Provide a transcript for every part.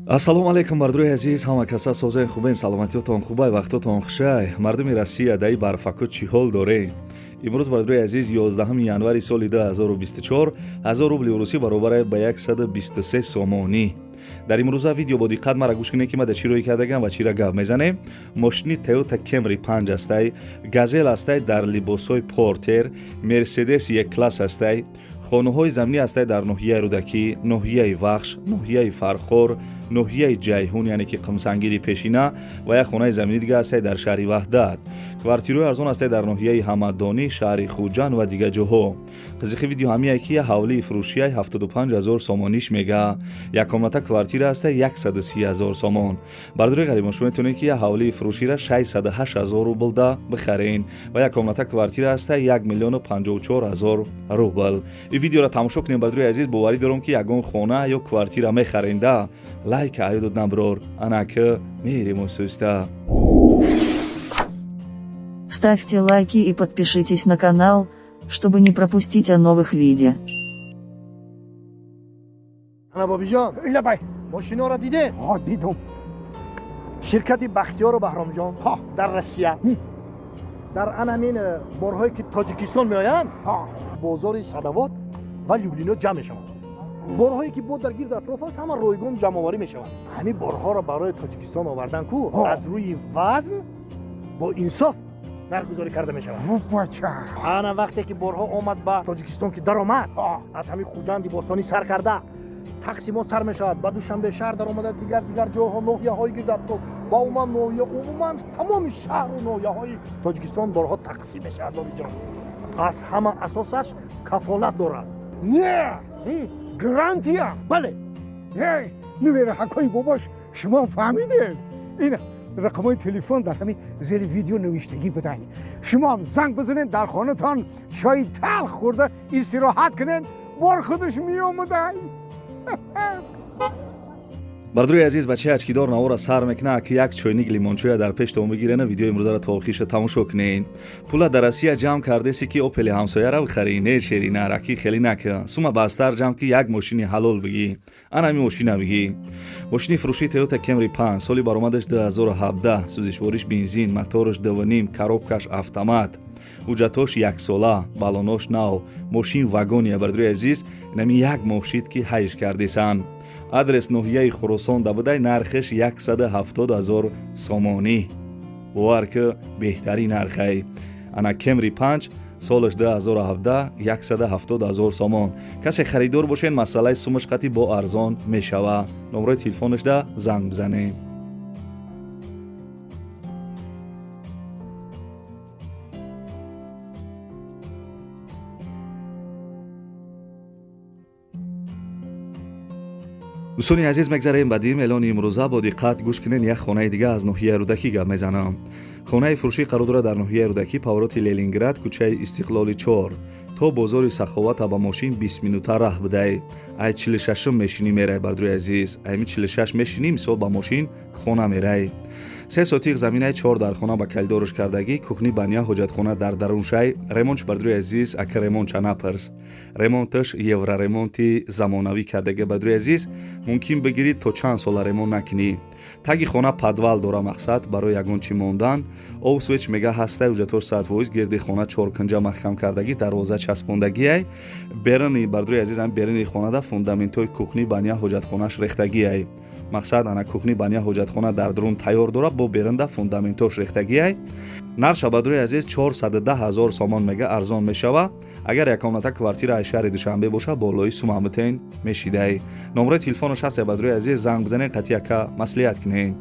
Ассалому алайкум, бардорои азиз, ҳама каса созаи хубен, саломатиётон хубай, вақтотон хушай. Мардуми Россия даи барфаку чӣ ҳол дорем? Имрӯз, бардорои азиз, 11 январи соли 2024, 1000 рубли русӣ баробар ба 123 сомонӣ. Дар имрӯза видео бо диққат мара гӯш кунед, ки ма дар чӣ рӯй кардагам ва чиро гап мезанем. Мошини Toyota Camry 5 астай, Газел астай дар либосҳои Портер, Мерседес Е класс астай, хонаҳои заминӣ ҳастай дар ноҳияи Рӯдакӣ, ноҳияи Вахш, ноҳияи Фархор, ноҳияи Ҷайҳун, яъне ки Қумсангири пешина, ва як хонаи заминӣ дига ҳастай дар шаҳри Ваҳдат. Квартираҳои арзон ҳастай дар ноҳияи Ҳамадонӣ, шаҳри Хуҷанд ва дигар ҷоҳо. Қизиқи видео ҳамияе, ки ҳавлии фурӯшияй 75 ҳазор сомониш мега, як комната квартира ҳастай 130 ҳазор сомон. Бардори ғарибон, шумо метавонед, ки як ҳавлии фурӯшира 608 ҳазор рублда бихарен ва як комната квартира ҳастай 1 миллиону 54 ҳазор рубл. Ин видеоро тамошо кунем, бардори азиз, боварӣ дорам, ки ягон хона ё квартира мехаренда. Лайк аёдот наброр, анак мерему суста. Ставьте лайки и подпишитесь на канал, чтобы не пропустить о новых видео. Ана, Бобиҷон. Лабай. Мошиноро дидед? Ҳо, дидум. Ширкати Бахтиёру Баҳромҷон дар Россия дар анамин борҳое, ки Тоҷикистон меоянд, бозори Садовод ва Люблино ҷамъ мешаванд. Борҳое, ки бо дар гирду атроф аст, ҳама ройгон ҷамъоварӣ мешаванд. Ҳамин борҳоро барои Тоҷикистон овардан ку аз рӯи вазн бо инсоф нархгузорӣ карда мешавад. Бача. Ана, вақте ки борҳо омад ба Тоҷикистон, ки даромад, аз ҳамин Хуҷанди бостонӣ сар карда, тақсимот сар мешавад, ба Душанбе шаҳр даромада, дигар дигар ҷойҳо, ноҳияҳои гирду атроф ва умуман ноҳия, умуман тамоми шаҳру ноҳияҳои Тоҷикистон борҳо тақсим мешавад. Бобиҷон, аз ҳама асосаш кафолат дорад. Не, гарантия. Бале. Эй, нувераҳакҳои бобош, шумо фаҳмидед, ин рақамҳои телефон дар ҳамин зери видео навиштагӣ будай. Шумо занг бизанед, дар хонатон чойи талх хӯрда истироҳат кунед, бор худаш меомадай. Бардори азиз, бачаи ачкидор навора сар мекуна, ки як чойник лимончоя дар пештон бигирена, видеои имрӯзаро то охирша тамошо кунед. Пула дар Россия ҷамъ кардеси, ки Опели ҳамсояра бихарӣ? Не, шерина раки, хеле нака. Сума бастар ҷамъ, ки як мошини ҳалол бигӣ. Ана ҳамин мошина бигӣ. Мошини фурӯшии Toyota Camry 5, соли баромадаш 2017, сӯзишвориш бензин, мотораш 2,5, коробкаш автомат, ҳуҷҷатош яксола, балонош нав, мошин вагония. Бардори азиз, инами як моҳ шид, ки ҳайш кардесан. Адрес ноҳияи Хуросон дабудай, нархеш 170 ҳазор сомонӣ. Бовар ки, беҳтарин нархай. Ана, Кемри 5, солаш 2017, 170 ҳазор сомон. Касе харидор бошед, масъалаи сумаш қати бо арзон мешава. Номрои телефонашда занг бизанед. Дӯстони азиз, мегзарем ба дим эълони имрӯза. Бо диққат гӯш кунед, як хонаи дига аз ноҳияи Рӯдакӣ гап мезанам. Хонаи фурӯшӣ қарор дорад дар ноҳияи Рӯдакӣ, повороти Ленинград, кӯчаи Истиқлоли 4. То бозори Саховата ба мошин 20 минута раҳ будай. Ай 46-м мешинӣ, мерай. Бардори азиз, айми 46 мешинӣ, мисол, ба мошин хона мерай. 3 сотиқ заминаи, чор дар хона ба калидорш кардагӣ, кухни, баня, ҳоҷатхона дар даруншай. Ремонтш, бардори азиз, ака, ремонт чанапарс, ремонташ евроремонти замонавӣ кардагӣ. Бардори азиз, мумкин бигирӣ, то чанд сола ремонт накунӣ. Таги хона подвал дора, мақсад барои ягон чӣ мондан. Об свеч мега ҳастай, ҳуҷҷатош 100%. Гирди хона чоркунҷа маҳкам кардагӣ, дарвоза часпондагиай. Берини, бардори азиз, ам берини хонада фундаментҳои кухни, баня, ҳоҷатхонаш рехтагиай. Мақсад, ана, кухни, баня, ҳоҷатхона дар дарун тайёр дора, бо беринда фундаментош рехтагиай. Нарша, бардори азиз, 410 ҳазор сомон мега, арзон мешава. Агар якомната квартира аз шаҳри Душанбе боша, болои сумамутен мешидай. Номрои телефонаш ҳаст, бардори азиз, занг бизанед, қатъи яка маслиҳат кунед.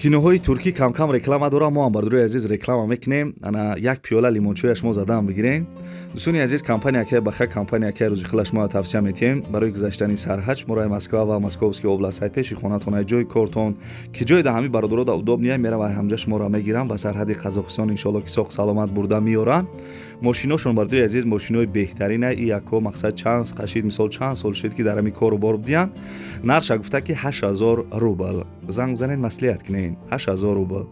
Киноҳои туркӣ камкам реклама дорам, мо ҳам, бардорои азиз, реклама мекунем. Ана, як пиёла лимончояш мо задан бигирем. Дӯстони азиз, компания акай Баха, компания акай Рӯзихила шуморо тавсия метиҳем барои гузаштани сарҳад. Шуморо Москва ва Московский област ҳай пеши хонатон, ҳай ҷои кортон, ки ҷои да ҳами бародаро да удобния мерава, ҳамҷа шуморо мегирам ба сарҳади Қазоқистон, иншоалло ки соқ саломат бурда меоранд. Мошиношон, бардои азиз, мошинои беҳтарина. И яко мақсад чанд қашид, мисол чанд сол шуд ки дар ҳами кору бор будиянд. Нарша гуфта ки 8000 рубл. Занг бизанед, маслиҳат кунед. 8000 рубл.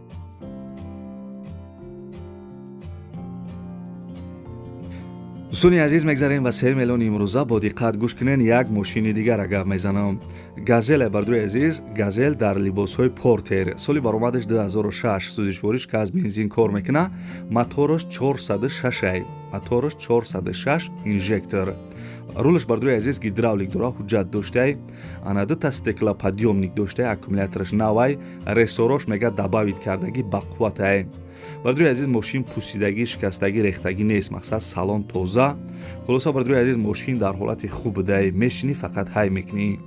Дӯстони азиз, мегзарем ба 3 миллиони имрӯза. Бо диққат гӯш кунен, як мошини дигара гап мезанам. Газеле, бардои азиз, Газел дар либосҳои портер, соли баромадаш 2006, сӯзишвориш газ, бензин кор мекуна, мотораш 406, мотораш 406, инжектор, рулаш, бардои азиз, гидравлик дора, ҳуҷҷат доштай, ана дута стеклоподъёмник доштай, аккумулятораш навай, рессорош мега добавить кардагӣ, бақувватай. Бардои азиз, мошин пусидагӣ, шикастагӣ, рехтагӣ нест, мақсад салон тоза. Хулоса, бардои азиз, мошин дар ҳолати хуб будай, мешинӣ, фақат ҳай мекунӣ.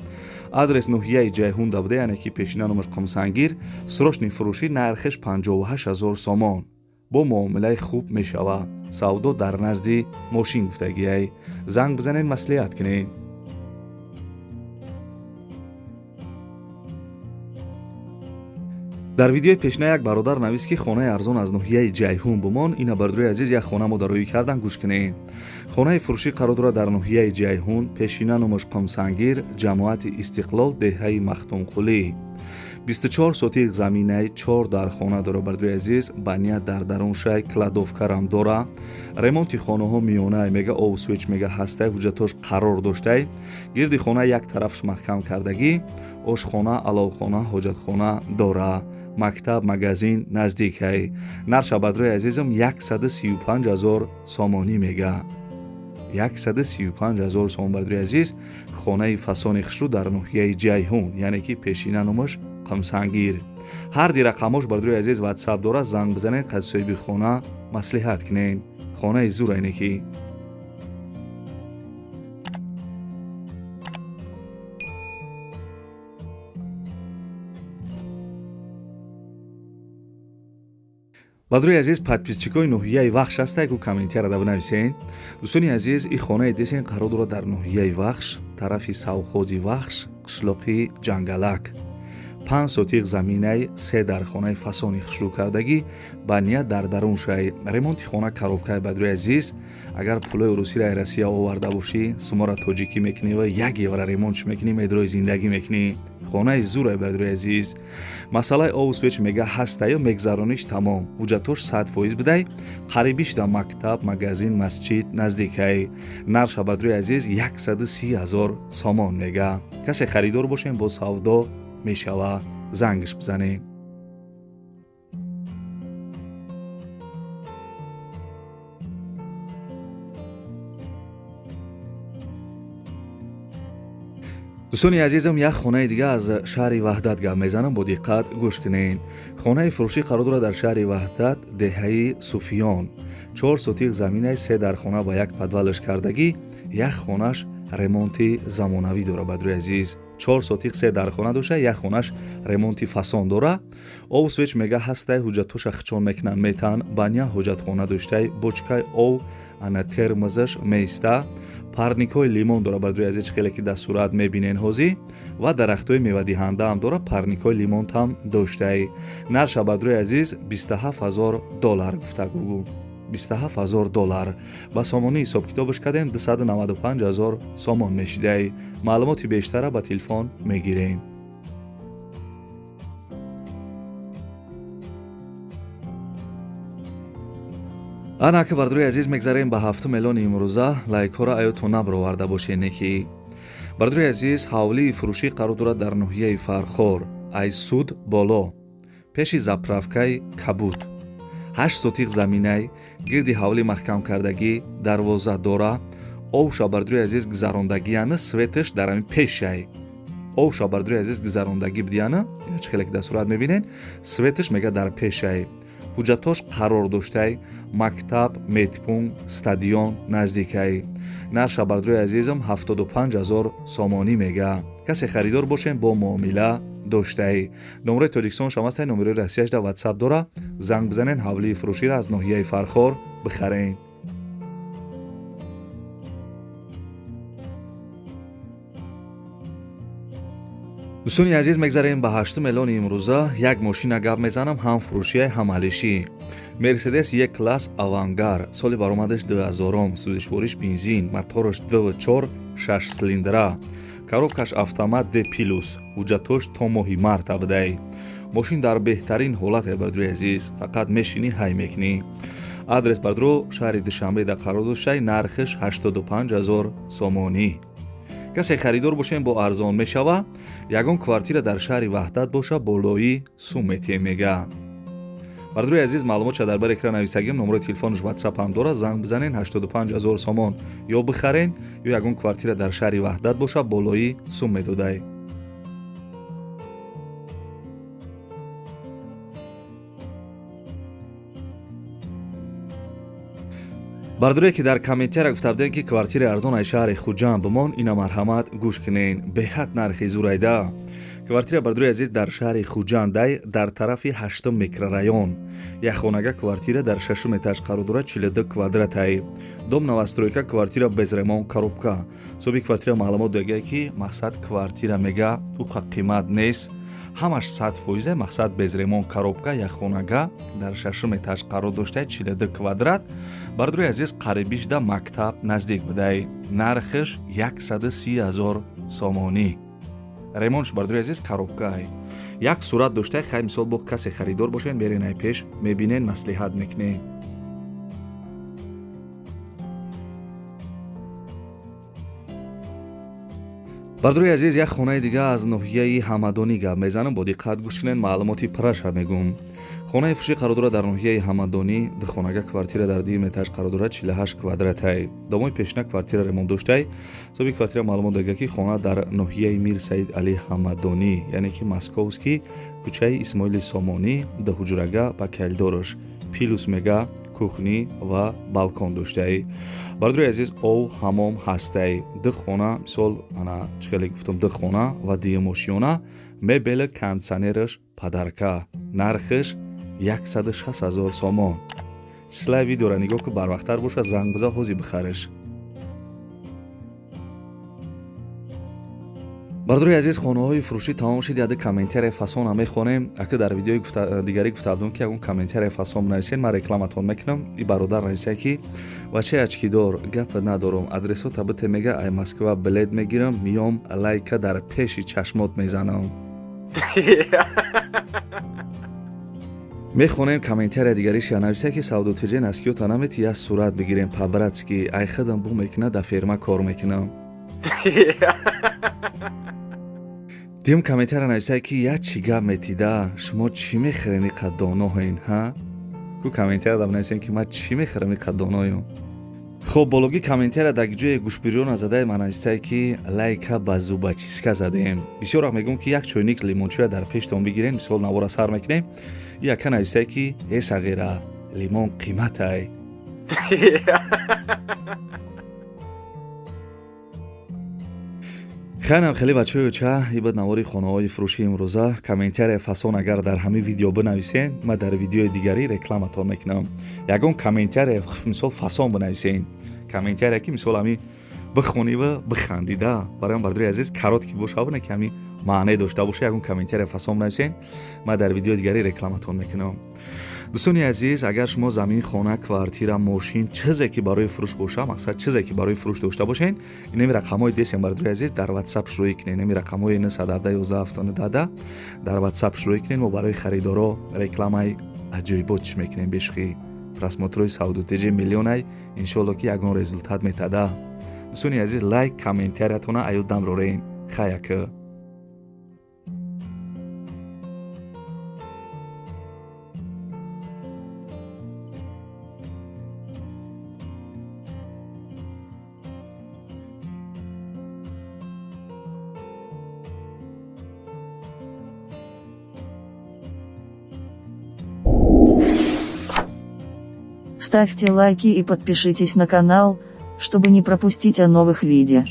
Адрес ноҳияи Ҷайҳунда буда, яъне ки пешина номаш Қумсангир. Срочный фурӯшӣ, нархеш 58 000 сомон, бо муомилаи хуб мешава. Савдо дар назди мошин гуфтагиай. Занг бизанед, маслиҳат кунед. Дар видеои пешина як бародар навист, ки хонаи арзон аз ноҳияи Ҷайҳун бумон. Ина, бардорои азиз, як хона мо дароӣ кардан, гӯш кунед. Хонаи фурӯшӣ қарор дорад дар ноҳияи Ҷайҳун, пешина номаш Қумсангир, ҷамоати Истиқлол, деҳаи Махтумқулӣ. 24 сотих заминаи, чор дар хона дора, бардорои азиз, баня дар даруншай, кладовкарам дора. Ремонти хонаҳо миёнай, мега об свет мега ҳастай, ҳуҷҷатош қарор доштай. Гирди хона як тарафш маҳкам кардагӣ, ошхона, аловхона, ҳоҷатхона дора, мактаб, магазин наздикай. Нарша, бардорои азизам, 135 ҳазор сомонӣ мега, 135 ҳазор сомон. Бардорои азиз, хонаи фасони хушрӯ дар ноҳияи Ҷайҳун, яъне ки пешина номаш Қумсангир. Ҳар ди рақамош, бардорои азиз, ватсап дорад, занг бизанед, қад соҳиби хона маслиҳат кунед. Хонаи зур айне ки. Бардорои азиз, подписчикои ноҳияи Вахш ҳастай ку, комментияра да бинависен. Дӯстони азиз, ин хонаи десен қарор дорад дар ноҳияи Вахш, тарафи совхози Вахш, қишлоқи Ҷангалак. 5 сотиқ заминаи, се дар хонаи фасони хушрӯ кардагӣ, баня дар даруншай, ремонти хона коробкаи. Бардорои азиз, агар пулои русиро ай Россия оварда бошӣ, сумора тоҷикӣ мекунӣ ва як евро ремонтш мекунӣ, медрои зиндагӣ мекунӣ. Хонаи зурай, бардорои азиз. Масъалаи обу свет мега ҳастаю, мегзарониш тамом, ҳуҷҷатош 100% бидай. Қарибишда мактаб, магазин, масҷид наздикай. Нарша, бардорои азиз, 130 ҳазор сомон мега. Касе харидор бошем, бо савдо мешава, зангш бизанем. Дӯстони азизам, як хонаи дига аз шаҳри Ваҳдат гап мезанам, бо диққат гӯш кунед. Хонаи фурӯшӣ қарор дорад дар шаҳри Ваҳдат, деҳаи Суфиён. 4 сотиқ заминаи, се дар хона ба як подвалаш кардагӣ, як хонаш ремонти замонавӣ дора. Бардорои азиз, 4 сотиқ, се дар хона дошта, як хонаш ремонти фасон дора. Об свет мега ҳастай, ҳуҷҷатоша хичон мекунанд, метаҳанд. Баня, ҳоҷатхона доштай, бочкаи ов, ана термозаш меиста, парникҳои лимон дора. Бардорои азиз, чӣ хеле ки дар сурат мебинен ҳозӣ, ва дарахтҳои мевадиҳандаам дора, парникҳои лимонтам доштай. Нарша, бардорои азиз, 27 ҳазор доллар гуфта гугу, 27 ҳазор доллар. Ба сомонӣ ҳисобкитобаш кардем, 295 ҳазор сомон мешидай. Маълумоти бештара ба телефон мегирем. Анака, бардорои азиз, мегзарем ба ҳафтум эълони имрӯза. Лайкҳоро аётон набароварда бошед неки. Бардорои азиз, ҳавлии фурӯшӣ қарор дорад дар ноҳияи Фархор, ай суд боло, пеши заправкаи Кабуд. 8 сотиқ заминай, гирди ҳавлӣ маҳкам кардагӣ, дарвоза дора, овша, бардорои азиз, гузарондагияна, светаш дар ҳамин пешай. Овша, бардорои азиз, гузарондагӣ бидияна, чӣ хеле ки дар сурат мебинед, светаш мега дар пешай. Ҳуҷҷатош қарор доштай, мактаб, медпункт, стадион наздикай. Нарша, бардорои азизам, 75 ҳазор сомонӣ мега. Касе харидор бошем, бо муомила доштай. Номерои Тоҷикистон шамастай, номерои Россияш дар ватсап дора, занг бизанен, ҳавлии фурӯширо аз ноҳияи Фархор бихарен. Дӯстони азиз, мегзарем ба ҳаштум эълони имрӯза. Як мошина гап мезанам, ҳам фурӯшия, ҳам алишӣ. Мерседес Е класс Авангар, соли баромадаш 2000, сӯзишвориш бензин, мотораш 2.4, 6 силиндра, коробкаш автомат D плюс, ҳуҷҷатош то моҳи март абдай. Мошин дар беҳтарин ҳолате, бардури азиз, фақат мешинӣ, ҳай мекунӣ. Адрес бардуро шаҳри Душанбе да қарор доштай, нархиш 85 0 сомонӣ. Касе харидор бошем, бо арзон мешава. Ягон квартира дар шаҳри Ваҳдат боша, болои сум метиҳем, мега. Бардури азиз, маълумотша дар бар экран нависагим, номерои телефонаш WhatsApp ҳам дорад, занг бизанен, 85 0 сомон ё бихарен, ё ягон квартира дар шаҳри Ваҳдат боша, болои сум медодай. Бардуре ки дар комментария гуфта будем, ки квартираи арзон ай шаҳри Хуҷанд бимон, ина марҳамат, гӯш кунен, беҳад нархи зурайда. Квартира, бардури азиз, дар шаҳри Хуҷандай, дар тарафи ҳаштум микрорайон, як хонага квартира дар шашум этаж қарор дорад, 42 квадратай, дом новостройка, квартира без ремонт, коробка. Соҳиби квартира маълумот додагия, ки мақсад квартира мега уқа қимат нест, ҳамаш 100%, мақсад без ремонт, коробка, як хонага дар шашум этаж қарор дошта, 42 квадрат. Бардури азиз, қарибишда мактаб наздик будай, нархиш 130 0 сомонӣ. Ремонтш, бардури азиз, коробкаай, як сурат доштай. Хай, мисол, бо касе харидор бошен, берен ай пеш, мебинен, маслиҳат мекунем. Бардури азиз, як хонаи дига аз ноҳияи Ҳамадонӣ гап мезанам, бо диққат гӯш кунед, маълумоти пурраша мегӯм. Хонаи фурӯшӣ қарор дорад дар ноҳияи Ҳамадонӣ, духонага квартира дар дуюм этаж қарор дорад, 48 квадратай, домои пешина квартира ремонт доштай. Соҳиби квартира маълумот додага, ки хона дар ноҳияи Мир Саид Али Ҳамадонӣ, яъне ки Московский, кӯчаи Исмоили Сомонӣ, дуҳуҷрага ба калидораш, плюс мега кухня ва балкон доштаи. Бардури азиз, ов ҳамом ҳастай. Ду хона, мисол, ана чӣ хеле гуфтам, ду хона ва дуюмошиёна, мебела, кондитсионераш подарка, нархиш 160 0 сомон. Слай видеора нигоҳ ку, барвақттар боша, занг биза, ҳози бихариш. Бардури азиз, хонаҳои фурӯшӣ тамом шуд. Яде комментария фасона мехонем. Ака дар видеои дигарӣ гуфта будем, ки ягон комментария фасон бинависен, ман рекламатон мекунам. И бародар нависа, ки ваче очкидор, гап надорум, адресота бите, мега, ай Москва билет мегирам, миём, лайка дар пеши чашмот мезанам. Мехонем комментария дигариша, нависа, ки савдотиҷен аскиёта намети, як сурат бигирем по-братски, ай худам бу мекуна, да ферма кор мекунам. Дим комментария нависае, ки як чӣ гап метида, шумо чӣ мехӯрен, иқа доноҳен, ҳа? Ку комментария дам нависем, ки ман чӣ мехӯрам, иқа доноём. Хоб, бологи комментария дар ҷои гӯшбирёна задаи ман навистае, ки лайка ба зубочистка задем. Бисёр вақт мегӯм, ки як чойник лимончоя дар пештон бигирен, мисол, навора сар мекунем. Яка навистае, ки э сағира, лимон қиматай. Хайнам хеле, бачаҳои оча, ибад навори хонаҳои фурӯши имрӯза. Комментария фасон агар дар ҳамин видео бинависен, ман дар видеои дигарӣ рекламатон мекунам. Ягон комментария, мисол, фасон бинависен, комментария ки, мисол, ҳамин бихонива бихандида. Барои бардори азиз, короткий боша, не ки ҳамин маъне дошта боша. Ягон комментария фасон бинависен, ман дар видеои дигарӣ рекламатон мекунам. Дӯстони азиз, агар шумо замин, хона, квартира, мошин, чизе ки барои фурӯш боша, мақсад, чизе ки барои фурӯш дошта бошен, инами рақамҳои десем, бардори азиз, дар WhatsApp шурӯӣ кунед. Инами рақамҳои 917 11 дар WhatsApp шурӯӣ кунед. Мо барои харидоро рекламаи аҷоибот чӣ мекунем, бешухӣ. Просмотрои савдотеҷи миллионай, иншоалло, ки ягон результат метада. Дӯстони азиз, лайк, комментариятона аёд дамрорен. Хаяка. Ставьте лайки и подпишитесь на канал, чтобы не пропустить о новых видео.